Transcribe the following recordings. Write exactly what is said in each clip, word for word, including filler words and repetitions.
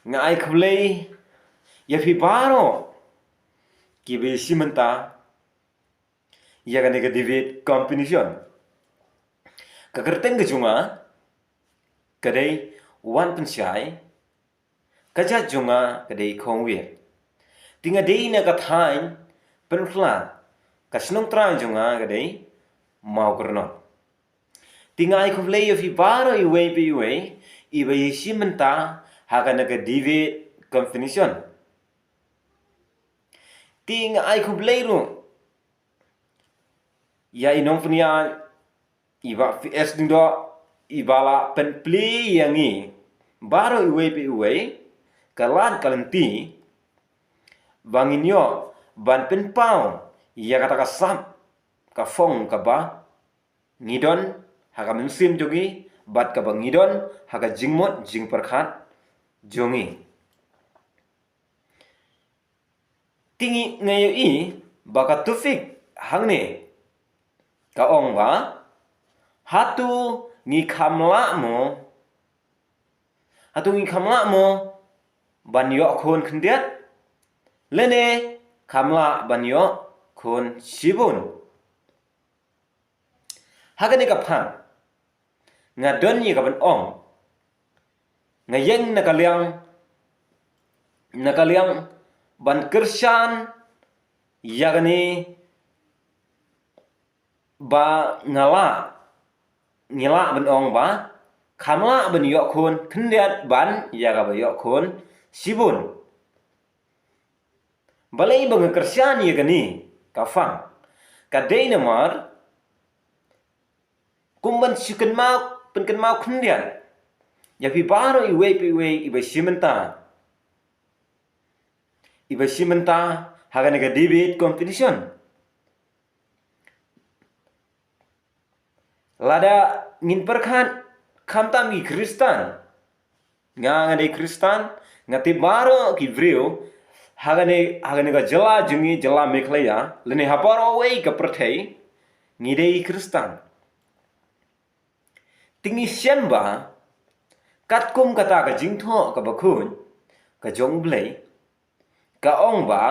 Nga ai khublei ïa phi baroh kiba ïashim bynta ïa kane ka debate competition. Ka kyrteng ka jong nga ka dei Wan Pynshai, ka jait jong nga ka dei Khongwir. Te nga dei na ka thaiñ Pynphla, ka shnong trai jong nga ka dei Mawkyrnong. Te nga ai khublei ïa phi baroh iwei pa iwei iba ïashim bynta ha kane ka debate competition. Te nga ai khublei ruh ïa i nongpynïaid i Bah P S Lyngdoh, iba la pynplie ïa ngi baroh iwei pa iwei ka lad ka lynti ba ngin ïoh ban pynpaw ïa kata ka sap ka phong kaba ngi don ha ka mynsiem jong ngi bad kaba ngi don ha ka jingmut jingpyrkhat jong ngi. Te ngi, nga ïohi ba ka topic hangne ka ong ba, hato ngi kham lah mo, hato ngi kham lah mo ban ïoh khun khyndiat, lane kham lah ban ïoh khun shibun? Ha kane ka phang nga don ïa ka ban ong, nga ïeng na ka liang, na ka liang ban kyrshan ïa kane ba nga lah, ngi lah ban ong ba kham lah ban ïoh khun khyndiat ban ïa kaba ïoh khun shibun. Balei ba nga kyrshan ïa kane ka phang? Ka dei namar kum ban shu kynmaw, pynkynmaw khyndiat ïa phi baroh iwei pa iwei iba shim bynta, iba shim bynta ha kane ka debate competition. Lada ngin pyrkhat khamtam ki Khristan, nga, nga dei Khristan, nga tip baroh ki briew ha kane, ha kane ka jylla jong ngi, jylla Meghalaya, lane ha baroh kawei ka pyrthei, ngi dei Khristan. Te ngi shem ba katkum kata ka jingthoh kaba khuid ka jong U Blei, ka ong ba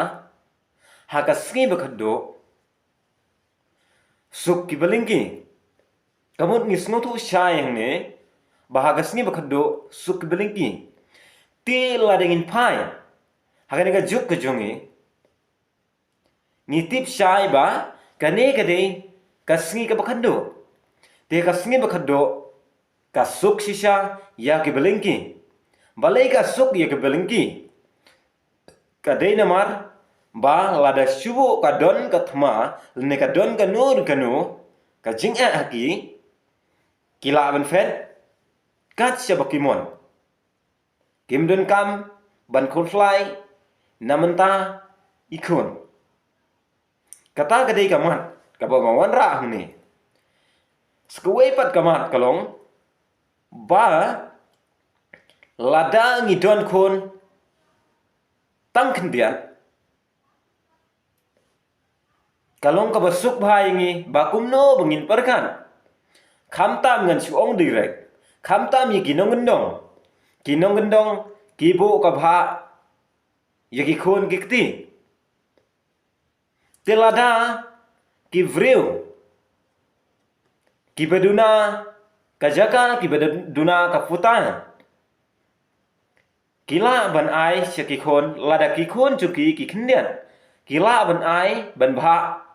ha ka sngi ba khatduh suk kiba lyngkhi. Ka mut ngi sngewthuh shai hangne ba ha ka sngi ba khatduh suk kiba lyngkhi. Te lada ngin phai ha kane ka juk ka jong ngi, ngi tip shai ba kane ka dei ka sngi kaba khatduh. Te ka sngi ba khatduh ka suk shisha ïa kiba lyngkhi. Balei ka suk ïa kiba lyngkhi? Ka dei namar ba lada shu ka don ka thma lane ka don kano kano ka jingeh ha ki, ki lah ban phet kat shaba ki mon. Kim donkam ban khuslai na mynta i khun. Kata ka dei ka mat kaba nga wanrah hangne. Sa kawei pat ka mat ka long ba lada ngi don khun tang khyndiat, ka long kaba suk bha ïa ngi ba kumno ba ngin pyrkhat. Khamtam, ngan shu ong direct, khamtam ïa ki nongkyndong. Ki nongkyndong ki buh ka bhah ïa ki khun ki kti. Te lada ki briew kiba duna ka jaka, kiba duna ka puta, ki lah ban ai sha ki khun, lada ki khun jong ki ki khyndiat, ki lah ban ai ban bhah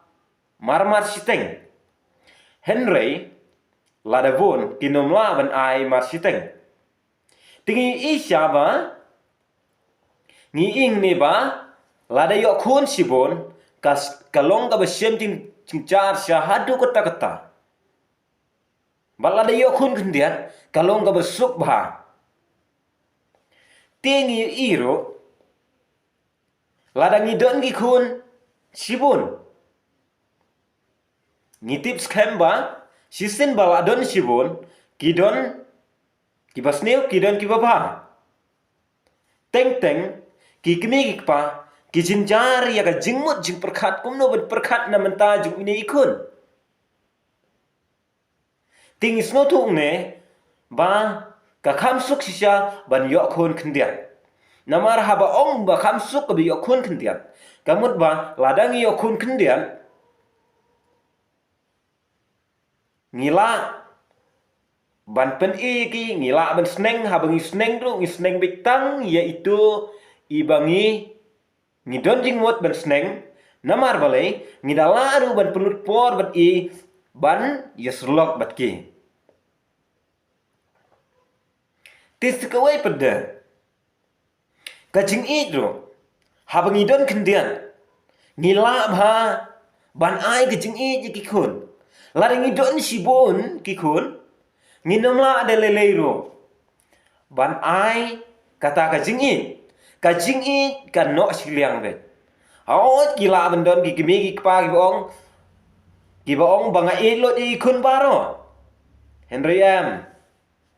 marmar shiteng. Hynrei lada bun kin ym lah ban ai mar shiteng. Te ngi ïohi sha ba, ngi ïohi ne ba lada ïoh khun shibun, ka, ka long kaba shem jing, jingjynjar sha haduh katta katta. Bad lada ïoh khun khyndiat, ka long kaba suk bha. Te ngi ïohi ruh, lada ngi don ki khun shibun, ngi tip skhem ba shisien ba la don shibun, ki don kiba sniew, ki don kiba bha. Teng teng ki kmie ki kpa ki jynjar ïa ka jingmut jingpyrkhat kumno ban pyrkhat na mynta jong ine i khun. Te ngi sngewthuh ne ba ka kham suk shisha ban ïoh khun khyndiat. Namar haba ong ba kham suk kaba ïoh khun khyndiat, ka mut ba lada ngi ïoh khun khyndiat, ngi lah ban pyni ïa ki, ngi lah ban sneng, haba ngi sneng ruh, ngi sneng beit tang ïa ito iba ngi, ngi don jingmut ban sneng. Namar balei, ngi da lah ruh ban pynlut por bad i, ban ïasyllok bad ki. Te sa kawei pat de, ka jingïeit ruh, haba ngi don khyndiat, ngi lah bha ban ai ka jingïeit ïa ki khun. Lada ngi don shibun ki khun, ngin ym lah de lei lei ruh ban ai kata ka jingïeit. Ka jingïeit ka noh shiliang beit. Hooid, ki lah ban don ki kmie ki kpa kiba ong, kiba ong ba nga ïeit lut ïa ki khun baroh. Hynrei em,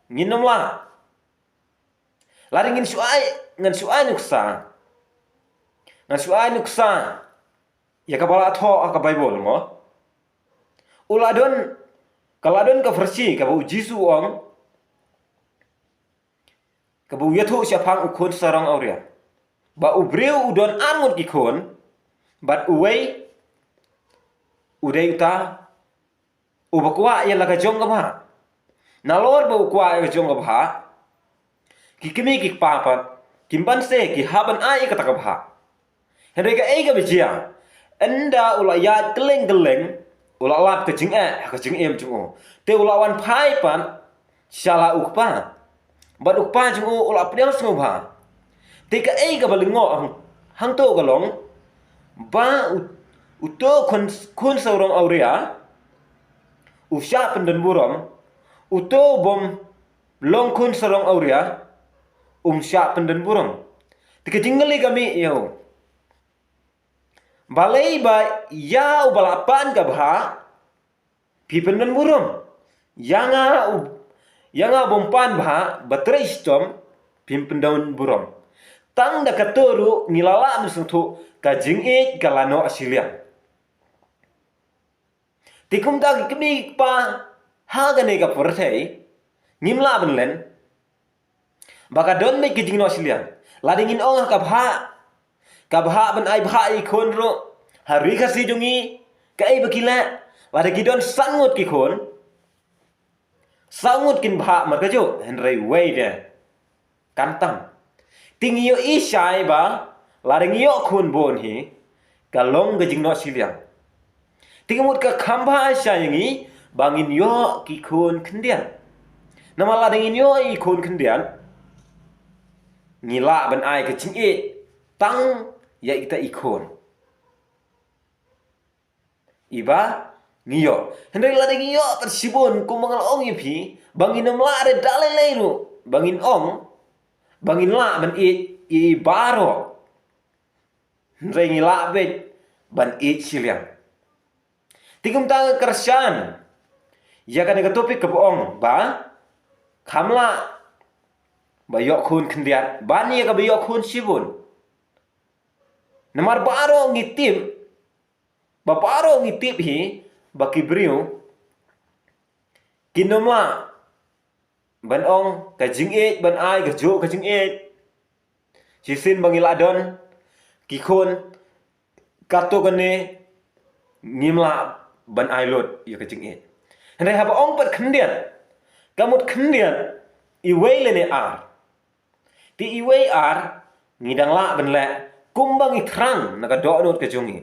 ngin ym lah. Lada ngin shu ai, ngan shu ai nuksa, ngan shu ai nuksa ïa kaba la thoh ha ka Baibl mo. U la don, ka la don ka pharshi kaba u Jisu u ong, kaba u ïathuh shaphang u khun sarong awria, ba u briew u don ar ngut ki khun, bad uwei u dei uta uba kwah ïa la ka jong ka bha. Nalor ba u kwah ïa la ka jong ka bha, ki kmie ki kpa pat kim banse, ki hap ban ai ïa kata ka bha. Hynrei kaei kaba jia? Ynda u la ïaid kylleng kylleng, u la lap ka jingeh ha ka jingim jong u. Te u la wan phai pat sha la u kpa. Bad u kpa jong u u la pdiang sngewbha. Te kaei kaba lyngngoh hang, hangto ka long ba u, uto khun, khun sarong awria u shah pyndon burom, uto bym long khun sarong awria um shah pyndon burom. Te ka jingkylli ka mih ïa u, balei ba ïa uba la pan ka bha phi pyndon burom, ïa nga u, ïa nga bym pan bha ba trei shitom phim pyndon burom? Tang da kato ruh ngi la lah ban sngewthuh ka jingïeit ka la noh shiliang. Te kumta ki kmie ki kpa ha kane ka pyrthei ngim lah ban len ba ka don beit ka jingnoh shiliang. Lada ngin ong ha ka bhah, ka bhah ban ai bhah ïa ki khun ruh ha ri Khasi jong ngi, kaei ba ki leh? Lada ki don san ngut ki khun, saw ngut kin bhah markajuh, hynrei wei de kan tam. Te ngi ïohi shai ba lada ngi ïoh khun bun hi, ka long ka jingnoh shiliang. Te ka mut ka kham bha shai ïa ngi ba ngin ïoh ki khun khyndiat. Namar lada ngin ïoh ki khun khyndiat, ngi lah ban ai ka jingïeit tang ïa kita i khun iba ngi ïoh. Hynrei lada ngi ïoh pat shibun, kumba nga la ong ïa phi, ba ngin ym lah re da lei lei ruh ba ngin ong ba ngin lah ban ïeit ïa i baroh. Hynrei ngi lah beit ban ïeit shiliang. Te kumta nga kyrshan ïa kane ka topic kaba ong ba kham lah ba ïoh khun khyndiat ban ïa kaba ïoh khun shibun. Namar baroh ngi tip, ba baroh ngi tip hi ba ki briew kin ym lah ban ong ka jingïeit, ban ai kajuh ka jingïeit. Shisien ba ngi la don ki khun, kato kane ngim lah ban ai lut ïa ka jingïeit. Hynrei haba ong pat khyndiat, ka mut khyndiat iwei lane ar. Te iwei ar ngi dang lah ban leh kumba ngi thrang na ka dohnud ka jong ngi.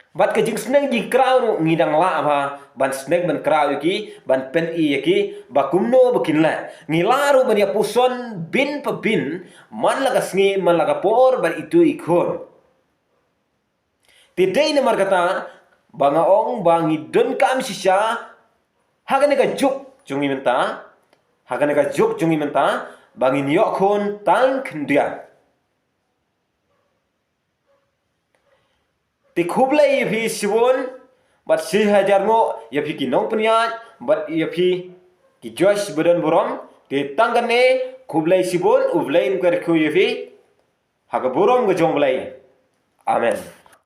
Bad ka jingsneng jingkraw ruh ngi dang lah bha ban sneng ban kraw ïa ki, ban pyni ïa ki ba kumno ba kin leh. Ngi lah ruh ban ïa puson bin pa bin, man la ka sngi man la ka por, bad itu i khun. Te dei namar kata ba nga ong ba ngi donkam shisha ha kane ka juk jong ngi mynta, ha kane ka juk jong ngi mynta, ba ngin ïoh khun tang khyndiat. Te khublei ïa phi shibun, bad shi hajar nguh ïa phi ki nongpynïaid, bad ïa phi ki judge ba don burom. Te tang kane, khublei shibun, U Blei un kyrkhu ïa phi ha ka burom ka jong U Blei. Amen.